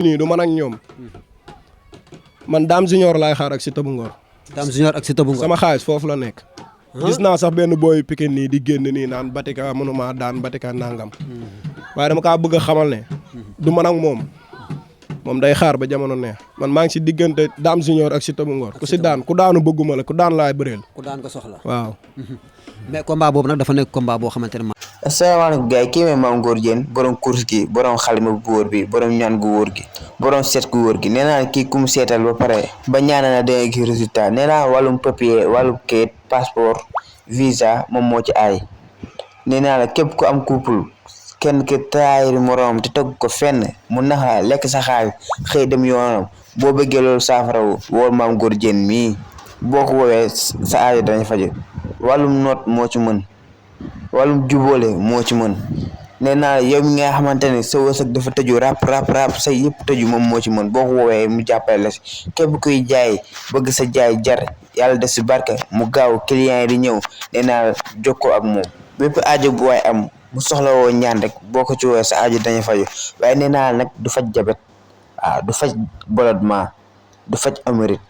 nii du man ak ñoom man Dame Junior laay xaar ak Siteu bu Ngor. Dame Junior ak Siteu bu Ngor sama xaalis foofu la nekk. gis naa sax benn booy Pikine nii di génn nii naan Batika mënuma daan Batika nangam. waaye dama kaa bëgg a xamal ne. du man ak moom day xaar ba jamono neex man maa ngi si diggante Dame Junior ak Siteu bu Ngor ku si daan ku daanu bëgguma la ku daan laay bëreel. ku daan ko soxla waaw. mais combat boobu nag dafa nekk combat boo xamante ne. asalaamaaleykum gars yi kii mooy Mame Ngor Diène borom course gi borom xalima bu wóor bi borom ñaan gu wóor gi borom seet gu wóor gi nee naa kii ku mu seetal ba pare ba ñaana na danga gis résultat nee naa wàllum papier wàllum kayit passeport visa moom moo ci aay nee naa la képp ku am couple kenn ki trahir moroom te togg ko fenn mu naxa lekk sa xaalis xëy dem yoonam boo bëggee loolu saafara wool Mame Ngor Diène mii boo ko woowee sa aajo danañ faju wàllum noot moo ci mën wàllum jubóole moo ci mën nee naa yow mi nga xamante ne sa wërsëg dafa tëju rap say yëpp tëju moom moo ci mën boo ko woowee mu jàppale la si képp kuy jaay bëgg sa jaay jar yàlla def si barke mu gaaw client yi di ñëw nee naa jokkoo ak moom bépp aajo bu waay am bu soxla woo ñaan rek boo ko ci woowee sa aajo dañu faju waaye nee naa nag du faj jabet du faj ballonnement du faj émorite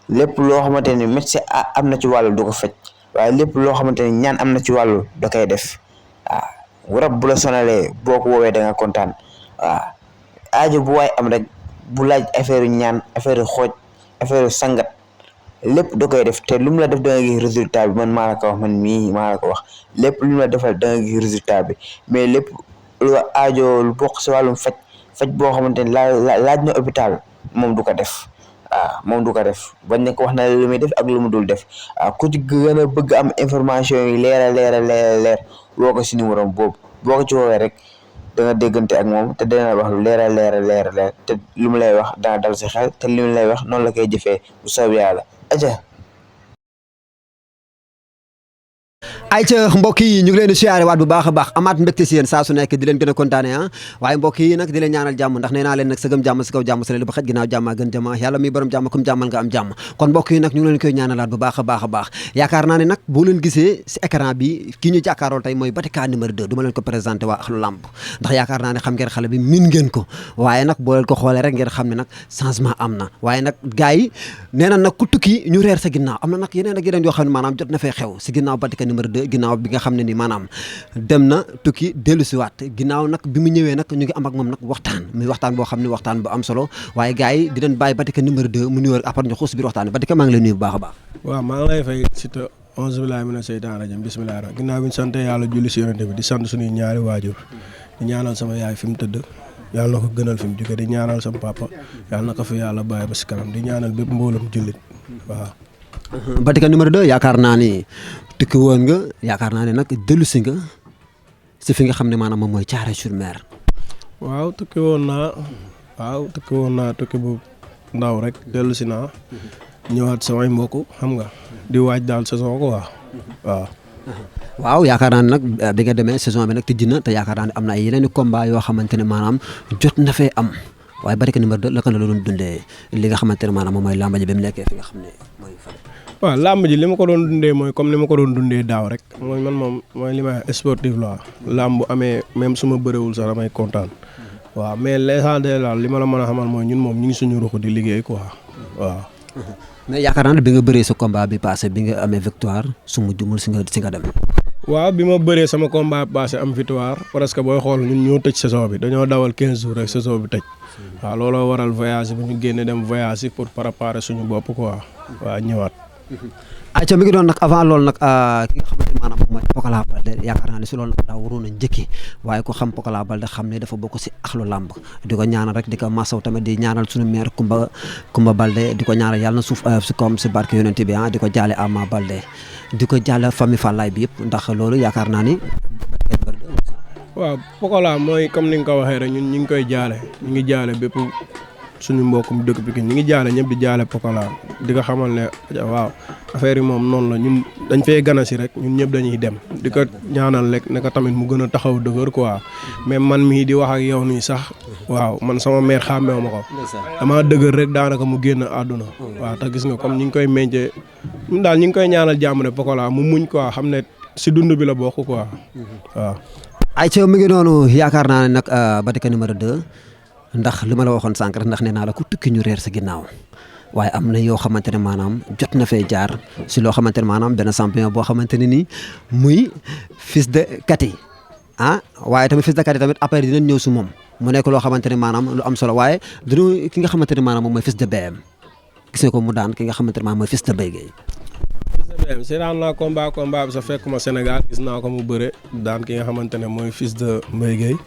lépp loo xamante ne médecin am na ci wàllu du ko faj waaye lépp loo xamante ne ñaan am na ci wàllu da koy def rab bu la sonalee boo ko woowee da nga kontaan aajo bu waay am rek bu laaj affaire ñaan affaire xooj affaire sangat lépp da koy def te lu mu la def da nga gis résultat bi man maa la ko wax man mii maa la ko wax lépp lu mu la defal da nga gis résultat bi mais lépp lu aajo lu bokk si wàllum faj boo xamante ne laaj na hôpital moom du ko def moom du ko def bañ ne ko wax na lu muy def ak lu mu dul def ku ci gën a bëgg am information yi leer woo ko si numéro boobu boo ko ci woowee rek da nga déggante ak moom te dina wax lu leer te lu mu lay wax dana dal si xel te li mu lay wax noonu la koy jëfee bu soobee yàlla aja ayca mbokk yi ñu ngi leen di siyaare waat bu baax a baax amaat mbégte si yéen saa su nekk di leen gën a kontaane waaye mbokk yi nag di leen ñaanal jàmm ndax nee naa leen nag sëgëm jàmm si kaw jàmm si leen ba xaj ginnaaw jàmm gën jàmm yàlla mi borom jàmm comme jàmmal nga am jàmm kon mbokk yi nag ñu ngi leen koy ñaanalaat bu baax a baax yaakaar naa ne nag boo leen gisee si écran bi kii ñu jàkkaarool tey mooy Batika numéro 2 du ma leen ko présenté waa Ahlou Lamb ndax yaakaar naa ne xam ngeen xale bi min ngeen ko waaye nag boo leen ko xoolee rek ngeen xam ne nag changement am na waaye nag gars yi nee na nag ku tukki ñu reer sa ginnaaw am na nag yeneen ak yeneen yoo xam ne maanaam jot na fay xew si ginnaaw Batika numéro 2 ginnaaw bi nga xam ne ni maanaam dem na tukki dellu si waat ginnaaw nag bi mu ñëwee nag ñu ngi am ak moom nag waxtaan muy waxtaan boo xam ne waxtaan bu am solo waaye gars yi di leen bàyyi Batika numéro 2 mu nuyoo après ñu xuus biir waxtaan bi Batika maa ngi lay nuyu bu baax a baax. waaw maa ngi lay fay Siteu auzu billaahi mina seytaani rajiim bismillaahi rahmaani ginnaaw bi ñu sant yàlla julli si yonente bi di sant suñuy ñaari waajur di ñaanal sama yaay fi mu tëdd yàlla na ko gënal fi mu jóge di ñaanal sama papa yàlla na ko fi yàlla bàyyi ba si kanam di ñaanal bépp mboolum jullit waaw. Batika numéro 2 yaakaar naa ni tukki woon nga yaakaar naa ne nag dellu si nga si fi nga xam ne maanaam moom mooy Thiaroye-sur-Mer. waaw tukki woon naa tukki bu ndaw rek dellu si naa ñëwaat samay mbokk xam nga di waaj daal saison ko waaw yaakaar naa ne nag bi nga demee saison bi nag tijji na te yaakaar naa ne am na ay yeneen i combat yoo xamante ne maanaam jot na fee am waaye Batika numéro 2 la ko la doon dundee li nga xamante ne maanaam moom mooy làmb ji bi mu nekkee fi nga xam ne mooy fan. waaw làmb ji li ma ko doon dundee mooy comme ni ma ko doon dundee daaw rek mooy man moom mooy li may sportif la làmb amee même su ma bëriwul sax damay kontaan waaw mais l'essentiel daal li ma la mën a xamal mooy ñun moom ñu ngi suñu ruq di liggéey quoi waaw. mais yaakaar naa ne bi nga bëree sa combat bi passé bi nga amee victoire su ma jumul si nga dem. waaw bi ma bëree sama combat passé am victoire presque booy xool ñun ñoo tëj saison bi dañoo dawal 15 jours rek saison bi tëj waaw looloo waral voyage bi ñu génne dem voyage yi pour préparer suñu bopp quoi waaw ñëwaat. ayca mi ngi doon nag avant loolu nag ki nga xamante ne maanaam mooy Pokola Balde yaakaar naa ne si loolu nag daa waroon a njëkki waaye ko xam Pokola Balde xam ne dafa bokk si Ahlou Lamb di ko ñaanal rek di ko masaw tamit di ñaanal suñu maire Kumba Balde di ko ñaanal yàlla na suuf si koom si barke yonente bi di ko jaale Ama Balde di ko jaale famille Fallaye bi yëpp ndax loolu yaakaar naa ni. waaw Pokola mooy comme ni nga ko waxee rek ñun ñu ngi koy jaale ñu ngi jaale bépp suñu mbokkum dëkk bi ñu ngi jaale ñëpp di jaale Pokola di ko xamal ne waaw affaire yi moom noonu la ñun dañ fay gana si rek ñun ñëpp dañuy dem di ko ñaanal rek ne ko tamit mu gën a taxaw dëgër quoi mais man mii di wax ak yow nii sax waaw man sama mère xàmmeewu ma ko dama dëgër rek daanaka mu génn àdduna waaw te gis nga comme ñu ngi koy meññee ñun daal ñu ngi koy ñaanal jàmm ne Pokola mu muñ quoi xam ne si dund bi la bokk quoi waaw. ayca mi ngi noonu yaakaar naa ne nag Batika numéro 2 ndax li ma la waxoon sànq rek ndax nee naa la ku tukki ñu réer sa ginnaaw waaye am na yoo xamante ne maanaam jot na fee jaar si loo xamante ne maanaam benn champion boo xamante ne nii muy Fils de Katy waaye tamit Fils de Katy tamit après dinañ ñëw si moom mu nekk loo xamante ne maanaam lu am solo waaye dañu ki nga xamante ne maanaam moom mooy Fils de BM gis nga ko mu daan ki nga xamante ne maanaam mooy Fils de Mbaye Gueye. seetaan naa combat bi sa fekkuma Sénégal gis naa ko mu bëre daan ki nga xamante ne mooy Fils de Mbaye Gueye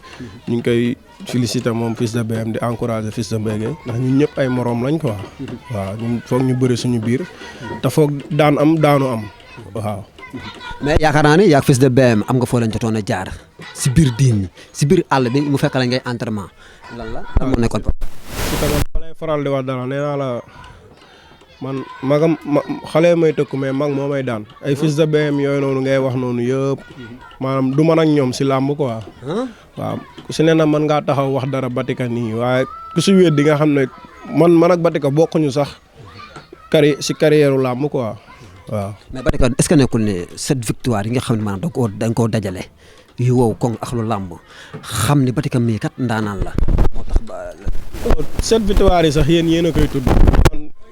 ñu ngi koy félicité moom Fils de BM di encouragé Fils de Mbaye Gueye ndax ñun ñëpp ay moroom lañ quoi waaw ñun foog ñu bëre suñu biir te foog daan am daanu am waaw. mais yaakaar naa ni yaag Fils de BM am nga foo leen jotoon a jaar si biir diin ñi si biir àll bi mu fekk la ngay entraînement lan moo nekkoon. si tamit ma lay faral di wax dara nee naa la man xale may tëkku mais mag moo may daan ay Fils de BM yooyu noonu ngay wax noonu yëpp maanaam du man ak ñoom si làmb quoi waaw ku si nee na mën ngaa taxaw wax dara Batika nii waaye ku si wéet di nga xam ne man ak Batika bokkuñu sax si carrière làmb quoi waaw. mais Batika est-ce que nekkul ne cette victoire yi nga xam ne maanaam dañ koo dajale yu wow koŋ ak lu làmb xam ne Batika mii kat ndaanaan la moo tax ba. cette victoire yi sax yéen a koy tudd.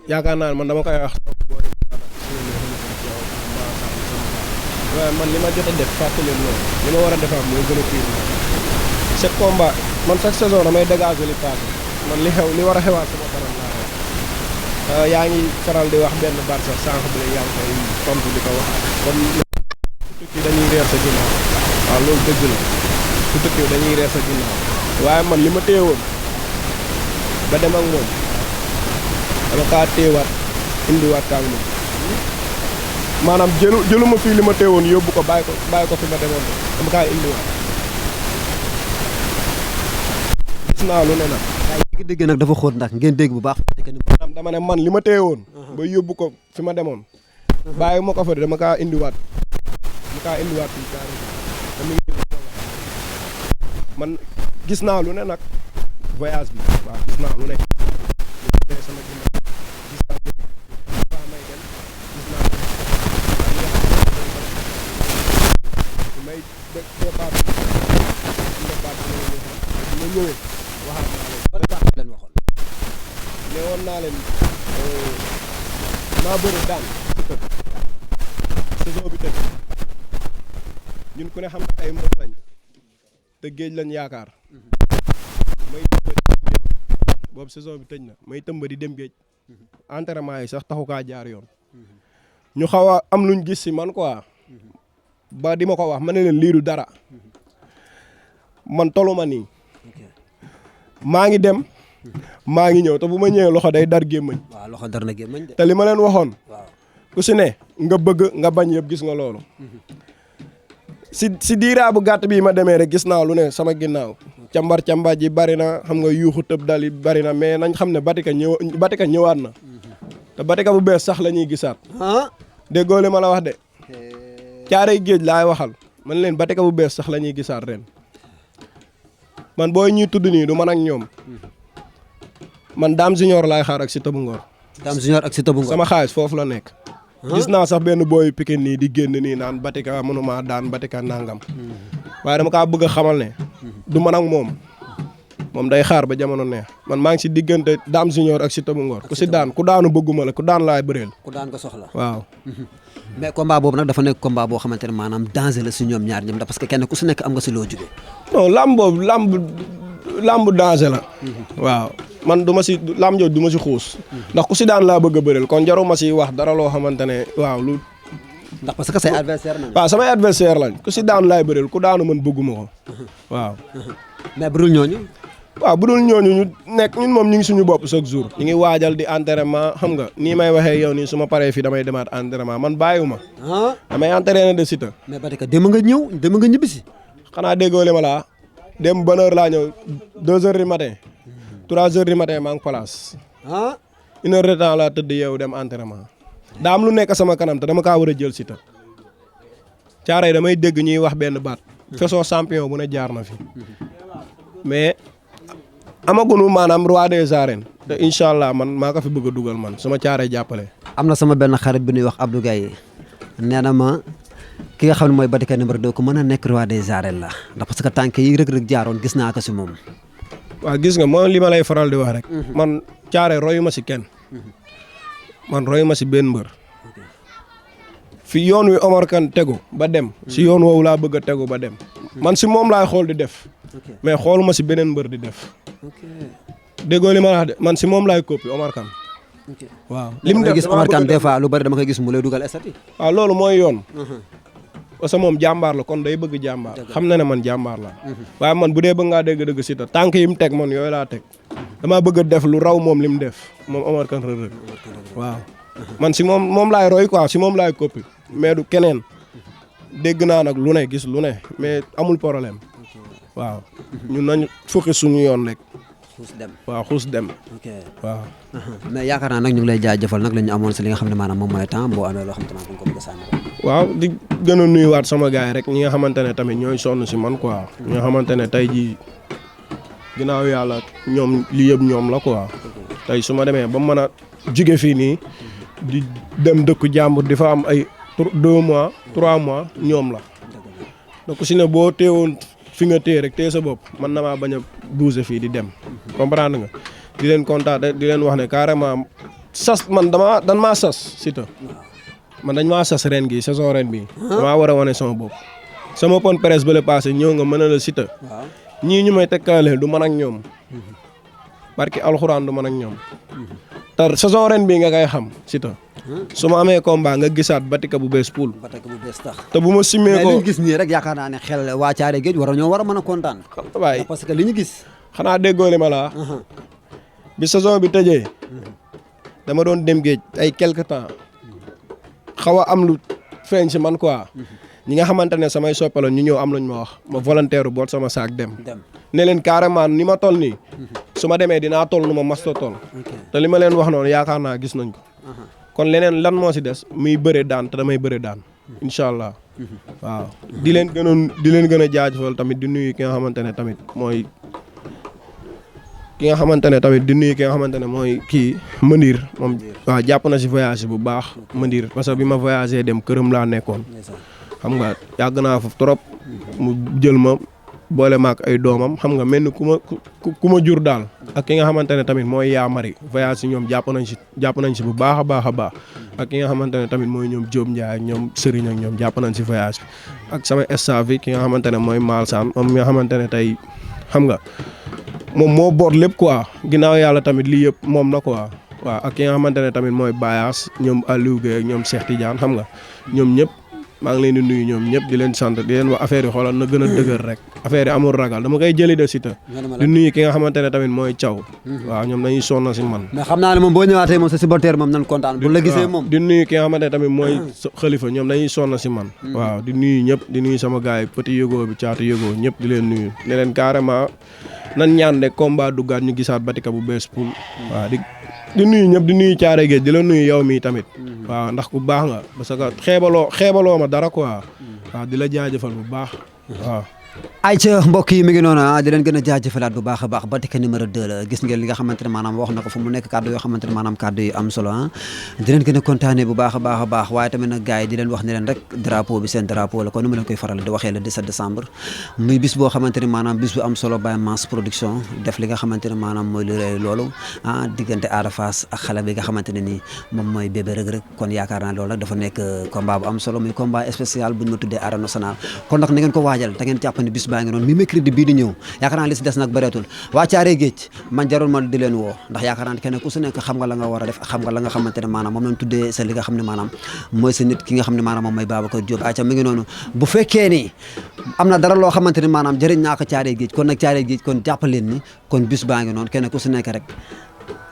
yaakaar naa ne man dama koy wax waaye man li ma jot a def fàttali leen loolu li ma war a defaat mooy gën a pire cette combat man chaque saison damay dégager li passé man li war a xewaat sama kanam laa yaa ngi faral di wax benn baat sax sànq bi la yaa ngi koy tontu di ko waxaat kon ku tukki dañuy reer sa ginnaaw waaw loolu dëgg la ku tukki dañuy reer sa ginnaaw waaye man li ma téye woon ba dem ak moom dama kaa téewaat indiwaat kaag moom maanaam jëluma fii li ma téewoon yóbbu ko bàyyi ko fi ma demoon dama kaa indiwaat gis naa lu ne nag. waaye dégg nag dafa xóot ndax ngeen dégg bu baax. maanaam dama ne man li ma téewoon. ba yóbbu ko fi ma demoon. bàyyi ma ko fa dama kaa indiwaat fii man gis naa lu ne nag voyage bi waaw gis naa lu ne. neewoon naa leen maa bëri daan saison bi tëj ñun ku ne xam ne ay mbër lañ te géej lañ yaakaar may tëmba di dem géej boobu saison bi tëj na may tëmba di dem géej entraînement yi sax taxu kaa jaar yoon ñu xaw a am luñ gis si man quoi ba di ma ko wax ma ne leen lii du dara man toluma nii maa ngi dem maa ngi ñëw te bu ma ñëwee loxo day dar gémmañ. waaw loxo dar na gémmañ de. te li ma leen waxoon. waaw ku si ne nga bëgg nga bañ yëpp gis nga loolu. si diiraa bu gàtt bii ma demee rek gis naa lu ne sama ginnaaw. cambar ji bari na xam nga yuuxu tëb dal yi bari na mais nañ xam ne Batika ñëwaat na. te Batika bu bees sax la ñuy gisaat. déggoo li ma la wax de. caarey géej laay waxal man leen Batika bu bees sax la ñuy gisaat ren. man booy ñuy tudd nii du man ak ñoom. man Dame Junior laay xaar ak Siteu bu Ngor. Dame Junior ak Siteu bu Ngor. sama xaalis foofu la nekk. gis naa sax benn booy Pikine nii di génn nii naan Batika mënuma daan Batika nangam. waaye dama kaa bëgg a xamal ne. du man ak moom. moom day xaar ba jamono neex. man maa ngi si diggante Dame Junior ak Siteu bu Ngor. ku si daan ku daanu bëgguma la ku daan laay bëreel. ku daan ko soxla. waaw. mais combat boobu nag dafa nekk combat boo xamante ne maanaam danger la si ñoom ñaar ñoom parce que kenn ku si nekk am nga si loo jóge. non lamb boobu lamb danger la. waaw man du ma si lamb jooju du ma si xuus. ndax ku si daan laa bëgg a bëreel kon jaruma si wax dara loo xamante ne waaw lu. ndax parce que say adversaire nañ. waaw samay adversaire lañ ku si daan laay bëreel ku daanu man bëgguma ko waaw. mais bu dul ñooñu. waaw bu dul ñooñu ñu nekk ñun moom ñu ngi suñu bopp chaque jour. ñu ngi waajal di entraînement xam nga nii may waxee yow nii su ma paree fii damay demaat entraînement man bàyyiwuma. damay entraîner de Siteu. mais Batika dem nga ñibbisi. xanaa déggoo li ma laa dem ban heure laa ñëw 2 heures du matin 3 heures du matin maa ngi place. 1 heure de temps laa tëdd yeewu dem entraînement. daa am lu nekk sama kanam te dama kaa war a jël Siteu. caaray damay dégg ñuy wax benn baat. façon champion bu ne jaar na fi. mais amaguñu maanaam roi des arènes. te incha allah man maa ko fi bëgg a dugal man sama caaray jàppale. am na sama benn xarit bi ñuy wax Abdou Gaye nee na ma ki nga xam ne mooy Batika numéro 2 ko mën a nekk roi des arènes la ndax parce que tànk yi Reug Reug jaaroon gis naa ko si moom. waaw gis nga moom li ma lay faral di wax rek. man caare royu ma si kenn. man royu ma si benn mbër. fi yoon wi Omar Kane tegu ba dem. si yoon woowu laa bëgg a tegu ba dem. man si moom laay xool di def. mais xooluma si beneen mbër di def. déggoo li ma la wax de man si moom laay coppi Omar Kane. waaw li mu def gis Omar Kane des fois lu bari dama koy gis mu lay dugal estati. waaw loolu mooy yoon. parce que moom jàmbaar la kon day bëgg jàmbaar. xam na ne man jàmbaar la waaye man bu dee bëgg ngaa dégg-dëgg Siteu tànk yi mu teg man yooyu laa teg. damaa bëgg a def lu raw moom li mu def moom Omar Kane Reug Reug waaw. man si moom laay roy quoi si moom laay coppi mais du keneen. dégg naa nag lu ne gis lu ne mais amul problème. waaw ñun nañ fukki suñu yoon rek. xuus dem waaw xuus dem. waaw. mais yaakaar naa nag ñu ngi lay jaajëfal nag la ñu amoon si li nga xam ne maanaam moom mooy temps boo amee loo xam te ne ko bëgg a sànni. waaw di gën a nuyuwaat sama gars yi rek ñi nga xamante ne tamit ñooy sonn si man quoi. ñi nga xamante ne tey jii ginnaaw yàlla ñoom li yëpp ñoom la quoi. tey su ma demee ba mën a jóge fii nii di dem dëkku jàmbur di fa am ay 2 mois 3 mois ñoom la. donc si ne boo teewoon fi nga téye rek téye sa bopp man na maa bañ a bouger fii di dem. comprendre nga di leen kontaan di leen wax ne carrément sas man dan maa sas Siteu. man dañ maa sas ren gi saison ren bi damaa war a wane sama bopp. sama pon presse ba le passé ñëw nga mën a la Siteu. ñii ñu may tekkaaleel du man ak ñoom. barki alxuraan du man ak ñoom. te saison ren bii nga koy xam Siteu. su ma amee combat nga gisaat batika bu bees poul. batika bu bees tax. te bu ma simmee ko mais li ñu gis nii rek yaakaar naa ne xel waa Thiaré Géej war a mën a kontaan. waaye parce que li ñu gis. xanaa déggoo li ma la bi saison bi tëjee. dama doon dem géej ay quelque temps. xaw a am lu feeñ si man quoi. ñi nga xamante ne samay soppala ñu ñëw am luñ ma wax ma volontaire boot sama saak dem. ne leen carrément ni ma toll nii. su ma demee dinaa toll nu ma masta toll. te li ma leen wax noonu yaakaar naa gis nañ ko. kon leneen lan moo si des muy bëre daan te damay bëre daan. incha allah. waaw di leen gën a jaajëfal tamit di nuyu ki nga xamante ne tamit mooy. ki nga xamante ne tamit di nuyu ki nga xamante ne mooy kii Mandir moom. waaw jàpp na si voyage bu baax Mandir parce que bi ma voyagé dem këram laa nekkoon. xam nga yàgg naa foofu trop. mu jël ma boole ma ak ay doomam xam nga mel ni ku ma jur daal. ak ki nga xamante ne tamit mooy yaa mari voyage si ñoom jàpp nañ si bu baax a baax a baax. ak ki nga xamante ne tamit mooy ñoom Diop Ndiaye ak ñoom Serigne ak ñoom jàpp nañ si voyage bi. ak sama staff bi ki nga xamante ne mooy Malsane moom mi nga xamante ne tey xam nga moom moo boot lépp quoi ginnaaw yàlla tamit lii yëpp moom la quoi. waaw ak ki nga xamante ne tamit mooy Bayas ñoom Aliou Gueye ak ñoom Cheikh Tidiane xam nga ñoom ñëpp. maa ngi leen di nuyu ñoom ñëpp di leen sant di leen wax affaire yi xoolal na gën a dëgër rek affaire yi amul ragal dama koy jëli de Siteu di nuyu ki nga xamante ne tamit mooy Thiaw waaw ñoom dañuy sonn si man mais xam naa ne moom boo ñëwaatee moom sa supporter moom nan kontaan bu la gisee moom di nuyu ki nga xamante ne tamit mooy Khalifa ñoom dañuy sonn si man waaw di nuyu ñëpp di nuyu sama gars yi petit yëgoo bi caatu yëgoo ñëpp di leen nuyu ne leen carrément nan ñaan de combat duggaat ñu gisaat batika bu bees poul waaw di nuyu ñëpp di nuyu Thiaré Géej di la nuyu yow mii tamit waaw ndax ku baax nga parce que xeebaloo ma dara quoi waaw di la jaajëfal bu baax waaw. ayca mbokk yi mi ngi noonu di leen gën a jaajëfalaat bu baax a baax Batika numéro 2 la gis ngeen li nga xamante ne maanaam wax na ko fu mu nekk kàddu yoo xamante ne maanaam kàddu yu am solo di leen gën a kontaane bu baax a baax a baax waaye tamit nag gars yi di leen wax ne leen rek drapeau bi seen drapeau la kon ni ma leen koy faral di waxee le 17 décembre muy bis boo xamante ne maanaam bis bu am solo Baye Mass production def li nga xamante ne maanaam mooy lu rëy loolu diggante Ada Fass ak xale bi nga xamante ne nii moom mooy bébé Reug Reug kon yaakaar naa loolu nag dafa nekk combat bu am solo muy combat spécial buñ ma tuddee arène nationale kon nag na ngeen ko waajal da ngeen jàpp ne bis baa ngi noonu mi mercredi bii di ñëw yaakaar naa li si des nag bëreetul waa Thiaré Géej man jarul ma di leen woo ndax yaakaar naa kenn ku su nekk xam nga la nga war a def xam nga la nga xamante ne maanaam moom lañ tuddee sa li nga xam ne maanaam mooy sa nit ki nga xam ne maanaam moom mooy Babacar Diop ayca mi ngi noonu bu fekkee ni am na dara loo xamante ne maanaam jëriñ naa ko Thiaré Géej kon nag Thiaré Géej kon jàppaleen ni kon bis baa ngi noonu kenn ku su nekk rek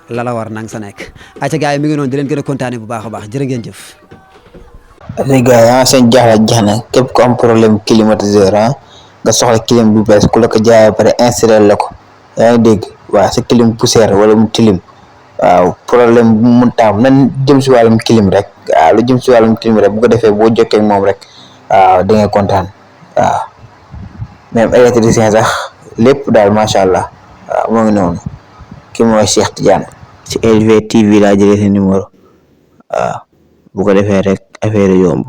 la la war nang sa nekk ayca gars yi mi ngi noonu di leen gën a kontaane bu baax a baax jërë ngeen jëf les gars seen jaaxle jeex na képp ku am problème climatiseur nga soxla clim bu bees ku la ko jaayee pare installé la ko yaa ngi dégg waaw sa clim poussière wala mu tilim waaw problème bu mu mënta am nan jëm si wàllum clim rek waaw lu jëm si wàllum clim rek bu ko defee boo jokkee ak moom rek waaw da ngay kontaan waaw même électricien sax lépp daal macha allah waaw moo ngi noonu ki mooy Cheikh Tidiane ci LV TV laa jëlee sa numéro waaw bu ko defee rek affaire yomb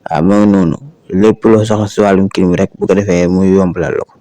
waaw moo ngi noonu lépp loo soxla si wàllum clim rek bu ko defee muy yombalal la ko